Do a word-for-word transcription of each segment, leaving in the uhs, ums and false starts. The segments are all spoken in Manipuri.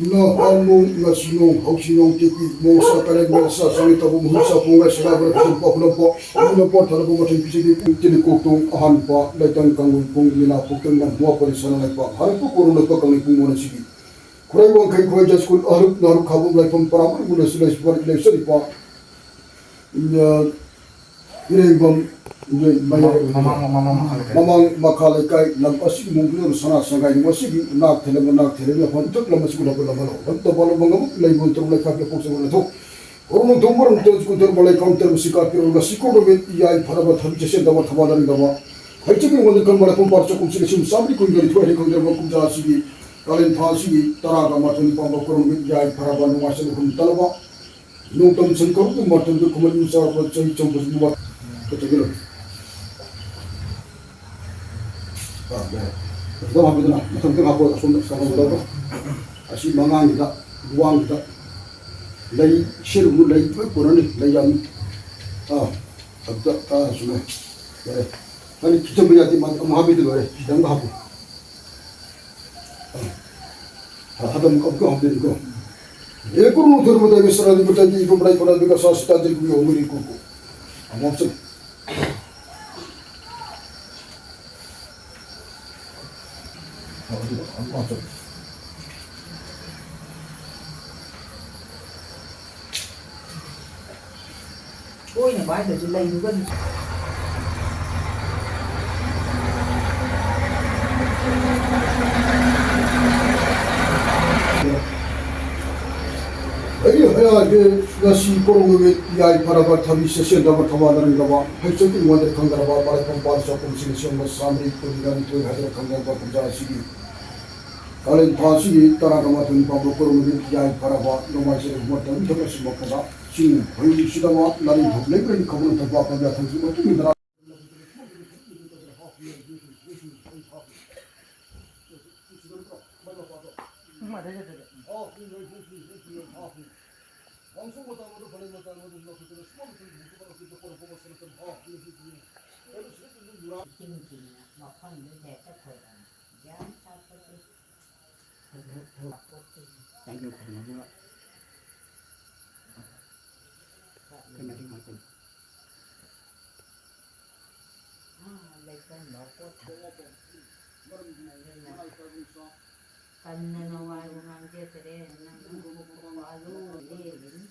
ꯅꯍꯥꯟ ꯅꯣꯡ, ꯉꯁꯤ ꯅꯣꯡ, ꯍꯧꯖꯤꯛ ꯅꯣꯡ, ꯇꯦꯛꯄꯤ, ꯃꯣꯡꯁꯥ, ꯇꯔꯦꯠ, ꯃꯦꯟꯁꯥ, ꯆꯥꯡꯒꯤ ꯇꯧꯕ, ꯃꯍꯨꯠ ꯆꯥ, ꯄꯨꯡ ꯉꯁꯤ ꯂꯥꯛꯄꯗ ꯐꯖꯅ ꯄꯥꯎꯈꯠꯂꯛꯄ, ꯑꯃꯅ ꯄꯣꯠ ꯊꯥꯔꯛꯄ, ꯃꯊꯪ ꯄꯤꯖꯒꯦ, ꯄꯨꯡ ꯇꯦꯂꯤꯀꯣꯛꯇꯣꯡ ꯑꯍꯥꯟꯕ, ꯂꯩꯇꯪ ꯀꯥꯡꯂꯨꯞ, ꯄꯨꯡ ꯃꯤꯅꯥ, ꯄꯨꯡꯇꯪ ꯅꯝ, ꯃꯣꯄꯅꯤ ꯁꯅꯥ ꯂꯩꯄꯥꯛ, ꯍꯥꯔꯛꯄ ꯀꯣꯔꯣꯅꯥ ꯄꯀꯪꯂꯤ ꯄꯨꯡ ꯃꯣꯟ ꯑꯁꯤꯒꯤ ꯈꯨꯔꯥꯏ ꯋꯥꯡꯈꯩ ꯈꯨꯔꯥꯏ ꯖꯥꯏ ꯁ꯭ꯀꯨꯜ ꯑꯍꯔꯨꯞ ꯅꯍꯔꯨꯞ ꯈꯥꯕꯨꯝ ꯂꯥꯏꯐꯝ ꯄꯔꯥꯃꯔꯤ ꯃꯨꯟꯅꯁꯨ ꯂꯩꯁꯨ ꯂꯩꯆꯔꯤꯕ ꯏꯔꯦꯡꯕꯝ ꯃꯌꯥꯏ ꯃꯃꯥꯡ, ꯃꯃꯥꯡ ꯃꯈꯥ ꯂꯩꯀꯥꯏ꯫ ꯃꯃꯥꯡ ꯃꯈꯥ ꯂꯩꯀꯥꯏ ꯂꯝ ꯑꯁꯤꯒꯤ ꯃꯨꯡꯗꯨꯅ ꯁꯅꯥ ꯁꯪꯒꯥꯏ ꯃꯁꯤꯒꯤ ꯅꯥꯛ ꯊꯦꯂꯕ ꯅꯥꯛ ꯊꯦꯂꯕ ꯃꯐꯝ ꯊꯛ ꯂꯝ ꯑꯁꯤꯕꯨ ꯂꯧꯕ ꯂꯝꯍꯜꯂꯣ꯫ ꯂꯝ ꯇꯧꯕ ꯂꯧꯕ ꯉꯝꯃꯛ ꯂꯩꯕ ꯇꯔꯨꯛ ꯂꯩꯈꯥꯛꯀꯤ ꯄꯣꯛꯆꯕ ꯅꯊꯧ꯫ ꯍꯣꯔꯃꯣꯟ ꯊꯣꯡꯕ ꯔꯝꯇ ꯆꯨꯀꯨꯟ ꯇꯔꯨꯛ ꯂꯩꯈꯥꯝ ꯇꯔꯨꯛ ꯁꯤꯀꯥ ꯄꯤꯔꯣ꯫ ꯉꯁꯤ ꯀꯣꯔꯣꯅꯥ ꯌꯥꯏ ꯐꯔꯕ ꯊꯕꯤ ꯆꯦꯛꯁꯤꯟꯗꯕ ꯊꯧꯕꯥꯜ ꯂꯥꯔꯤꯡꯗꯕ ꯍꯩꯆꯛꯀꯤ ꯃꯉꯣꯟꯗ ꯀꯪꯕ ꯂꯥꯏꯐꯝ ꯄꯥꯔ ꯆꯥꯛꯈꯨꯝꯁꯤꯗ ꯁꯤꯡ ꯆꯥꯝꯃꯔꯤ ꯀꯨꯟꯒ ꯅꯤꯊꯣꯏ ꯍꯩ ꯈꯪꯗ꯭ꯔꯕ ꯀꯨꯝꯖꯥ ꯑꯁꯤꯒꯤ ꯀꯥꯂꯦꯟ ꯊꯥ ꯑꯁꯤꯒꯤ ꯇꯔꯥꯒ ꯃꯥꯊꯣꯏꯅꯤ ꯄꯥꯟꯕ ꯀꯣꯔꯣꯅꯥ ꯌꯥꯏ ꯐꯔꯕ ꯅꯨꯡꯉꯥꯏ ꯆꯅꯤ ꯍꯨꯝ ꯇꯂꯕ ꯅꯣꯡꯗꯝ ꯁꯟ ꯀꯧꯕ ꯃꯇꯝꯗ ꯈꯨꯃꯟ ꯆꯥꯎꯔꯛꯄ ꯆꯍꯤ ꯆꯪꯕꯁꯤ ꯃꯃꯥ ꯀꯩꯗꯧꯒꯦ? ꯑꯥ, ꯌꯥꯔꯦ꯫ ꯑꯗꯨꯝ ꯍꯥꯞꯄꯤꯗꯅ ꯃꯊꯪ ꯃꯊꯪ ꯍꯥꯞꯄꯣ꯫ ꯑꯁꯣꯝꯗ ꯁꯥꯐꯝ ꯇꯧꯕ꯫ ꯑꯁꯤ ꯃꯉꯥꯡꯒꯤꯗ, ꯂꯨꯋꯥꯡꯒꯤꯗ ꯂꯩ, ꯁꯦꯠꯂꯨꯕ ꯂꯩ ꯂꯣꯏ ꯀꯣꯟꯅꯅꯤ꯫ ꯂꯩ ꯌꯥꯝ, ꯑꯥ, ꯑꯗꯨꯗ, ꯑꯥ, ꯆꯨꯝꯃꯦ꯫ ꯌꯥꯔꯦ꯫ ꯅꯪꯗꯤ ꯊꯤꯖꯤꯟꯕ ꯌꯥꯗꯦ꯫ ꯃꯥꯗꯤ ꯑꯃꯨꯛ ꯍꯥꯞꯄꯤꯗ ꯂꯣꯏꯔꯦ꯫ ꯁꯤꯗ ꯑꯃꯒ ꯍꯥꯞꯄꯨ꯫ ꯍꯥꯗꯝ ꯀꯞ ꯀꯞ ꯍꯥꯞꯇꯣꯏꯅꯤꯀꯣ꯫ ꯑꯦ ꯀꯨꯔꯨ ꯊꯨꯔꯨ ꯃꯇꯥꯏ ꯃꯤꯁ꯭ꯔꯥꯗꯤ ꯃꯇꯥꯏꯗꯤ ꯏꯐꯝ ꯂꯥꯏ ꯐꯅꯥꯏ ꯕꯤꯀꯥꯁ ꯁꯤꯇꯥꯗꯤ ꯀꯨꯌꯣ ꯃꯔꯤ ꯀꯨꯀꯨ꯫ ꯑꯃꯣꯞꯁꯨ꯫ ꯇꯣꯏꯅ ꯄꯥꯏꯗ꯭ꯔꯁꯨ ꯂꯩꯗꯨꯒ ꯑꯗꯨꯝ꯫ ꯑꯩ ꯍꯌꯥꯒꯤ ꯉꯁꯤ ꯀꯣꯔꯣꯡ ꯅꯨꯃꯤꯠ ꯌꯥꯏ ꯐꯔꯕ ꯊꯕꯤ ꯆꯦꯛꯁꯤꯟꯗꯕ ꯊꯧꯕꯥꯜ ꯅꯔꯤꯡꯗꯕ ꯍꯩꯆꯠꯀꯤ ꯃꯣꯟꯗ ꯈꯪꯗ꯭ꯔꯕ ꯃꯔꯛꯐꯝ ꯄꯥꯜ ꯆꯥꯛꯈꯨꯝꯁꯤꯡ ꯁꯦꯝꯕ ꯆꯥꯝꯃꯔꯤ ꯀꯨꯟꯒ ꯅꯤꯊꯣꯏ ꯍꯥꯏꯗꯅ ꯈꯪꯅꯔꯕ ꯀꯨꯝꯖꯥ ꯑꯁꯤꯒꯤ ꯀꯥꯂꯦꯟ ꯊꯥ ꯑꯁꯤꯒꯤ ꯇꯔꯥꯒ ꯃꯥꯊꯣꯏꯅꯤ ꯄꯥꯟꯕ ꯀꯣꯔꯣꯡ ꯅꯨꯃꯤꯠ ꯌꯥꯏ ꯐꯔꯕ ꯅꯣꯡꯃꯥꯏꯖꯤꯡ ꯃꯇꯝ ꯊꯕꯛ ꯁꯨꯕ ꯀꯗꯥ ꯆꯤꯡ ꯐꯩꯔꯨꯡ ꯁꯤꯗꯕ ꯂꯥꯏꯅꯤꯡꯊꯧ ꯂꯩꯕ꯭ꯔꯦꯟ ꯈꯪꯕ ꯊꯧꯕꯥꯜ ꯄꯟꯖꯥ ꯊꯧꯁꯤ ꯃꯇꯨꯡ ꯏꯟꯅ ꯃꯐꯝꯗꯨ ꯍꯦꯛꯇ ꯈꯣꯏꯔꯝꯃꯤ꯫ ꯒ꯭ꯌꯥꯟ ꯇꯥꯄꯣꯠꯇꯦ꯫ ꯑꯥ, ꯂꯩꯀꯪ ꯂꯧꯀꯣꯠ ꯊꯝ-, ꯑꯗꯨꯅ ꯀꯟꯅ ꯅꯋꯥꯏꯕꯨ ꯉꯥꯡꯖꯗ꯭ꯔꯦ꯫ ꯅꯪ ꯋꯥꯂꯨ ꯂꯦꯜꯂꯤꯅꯤ꯫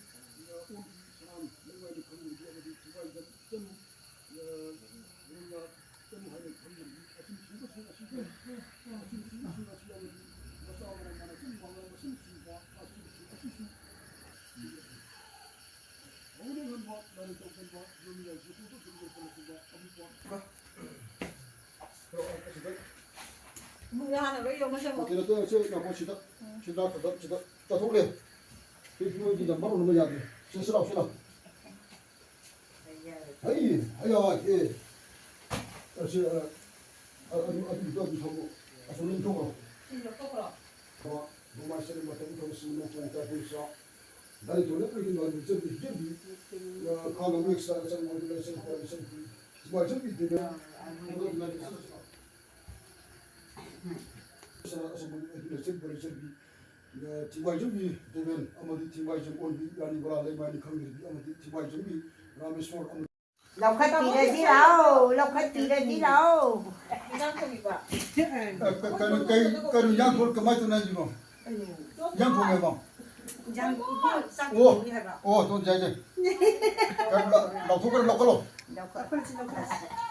ꯑꯃꯨꯛ ꯍꯥꯟꯅ ꯂꯣꯏ ꯌꯧꯅꯁꯦ꯫ ꯅꯠꯇꯦ, ꯅꯠꯇꯦ, ꯁꯤ ꯉꯥꯏꯈꯣ, ꯁꯤꯗ, ꯁꯤꯗ, ꯁꯤꯗ, ꯁꯤꯗ ꯆꯠꯊꯣꯛꯂꯦ꯫ ꯁꯤ ꯅꯣꯏꯒꯤ ꯅꯝꯕꯔ ꯑꯣꯟꯕ ꯌꯥꯗꯦ꯫ ꯁꯤ, ꯁꯤ ꯂꯥꯎ, ꯁꯤ ꯂꯥꯎ꯫ ꯍꯩ, ꯍꯩ, ꯍꯩ, ꯑꯦ꯫ ꯑꯁꯤ, ꯑ, ꯑ, ꯑꯗꯨ, ꯑꯗꯨꯒꯤꯗꯣ ꯑꯗꯨꯝ ꯊꯝꯃꯣ꯫ ꯑꯁꯣꯝꯗ ꯑꯗꯨꯝ ꯊꯝꯃꯣ꯫ ꯁꯤ ꯂꯧꯊꯣꯛꯈ꯭ꯔꯣ? ꯍꯣꯏ, ꯃꯃꯥꯏ ꯁꯦꯝꯕ ꯃꯇꯝ ꯊꯝꯃꯁꯤ, ꯅꯣꯡ ꯐꯥꯗꯣꯛ ꯆꯥꯛ ꯊꯣꯡ ꯆꯥ꯫ ꯗꯥꯏꯔꯦꯛ ꯊꯣꯡꯅ ꯀꯔꯤꯒꯤꯅꯣ ꯍꯥꯏꯕ ꯆꯠꯄꯤ, ꯆꯠꯄꯤ꯫ ꯑ, ꯈꯥꯡ ꯑꯃ extra ꯆꯪꯕ ꯑꯗꯨꯅ ꯆꯪꯕ, ꯆꯪꯕꯤ꯫ ꯁꯨꯃꯥꯏꯅ ꯆꯠꯄꯤ, ꯑꯗꯨꯅ ꯑꯗꯨꯃꯥꯏꯅ ꯆꯠꯄꯤ꯫ ꯑꯁꯣꯝ ꯑꯗꯨꯅ ꯆꯠꯄꯤ꯫ ꯑ, ꯊꯤꯡꯕꯥꯏꯖꯝꯕꯤ ꯗꯦꯕꯦꯟ ꯑꯃꯗꯤ ꯊꯤꯡꯕꯥꯏꯖꯝ ꯑꯣꯟꯕꯤ ꯔꯥꯅꯤ ꯕꯣꯔꯥ ꯂꯩꯃꯥꯏꯅꯤ ꯈꯪꯗ꯭ꯔꯤꯕꯤ ꯑꯃꯗꯤ ꯊꯤꯡꯕꯥꯏꯖꯝꯕꯤ ꯔꯥꯃꯦꯁꯣꯔ ꯑꯃꯗꯤ ꯂꯧꯈꯠꯄꯤꯔꯁꯤ ꯂꯥꯛꯑꯣ, ꯂꯧꯈꯠꯄꯤꯔꯁꯤ ꯂꯥꯛꯑꯣ꯫ ꯏꯟꯖꯥꯡ ꯊꯣꯡꯉꯤꯕ? ꯑ, ꯀ-, ꯀꯩꯅꯣ, ꯀꯩ, ꯀꯩꯅꯣ, ꯏꯟꯖꯥꯡ ꯊꯣꯡ-, ꯀꯃꯥꯏꯅ ꯇꯧꯅꯤ ꯍꯥꯏꯁꯤꯕꯣ? ꯏꯟꯖꯥꯡ ꯊꯣꯡꯉꯦꯕ? ꯏꯟꯖꯥꯡ, ꯏꯕꯣꯛ ꯆꯥꯛ ꯑꯣ, ꯊꯣꯡꯉꯤ ꯍꯥꯏꯕ꯫ ꯑꯣ, ꯊꯣꯡ ꯌꯥꯏ, ꯌꯥꯏ꯫ ꯀꯩꯅꯣ, ꯂ-, ꯂꯧꯊꯣꯛꯈ꯭ꯔꯣ, ꯂꯧꯈꯠꯂꯣ꯫ ꯂꯧꯈꯠ-, ꯂꯧꯈꯠꯂꯁꯤ, ꯂꯧꯈꯠꯂꯁꯤ꯫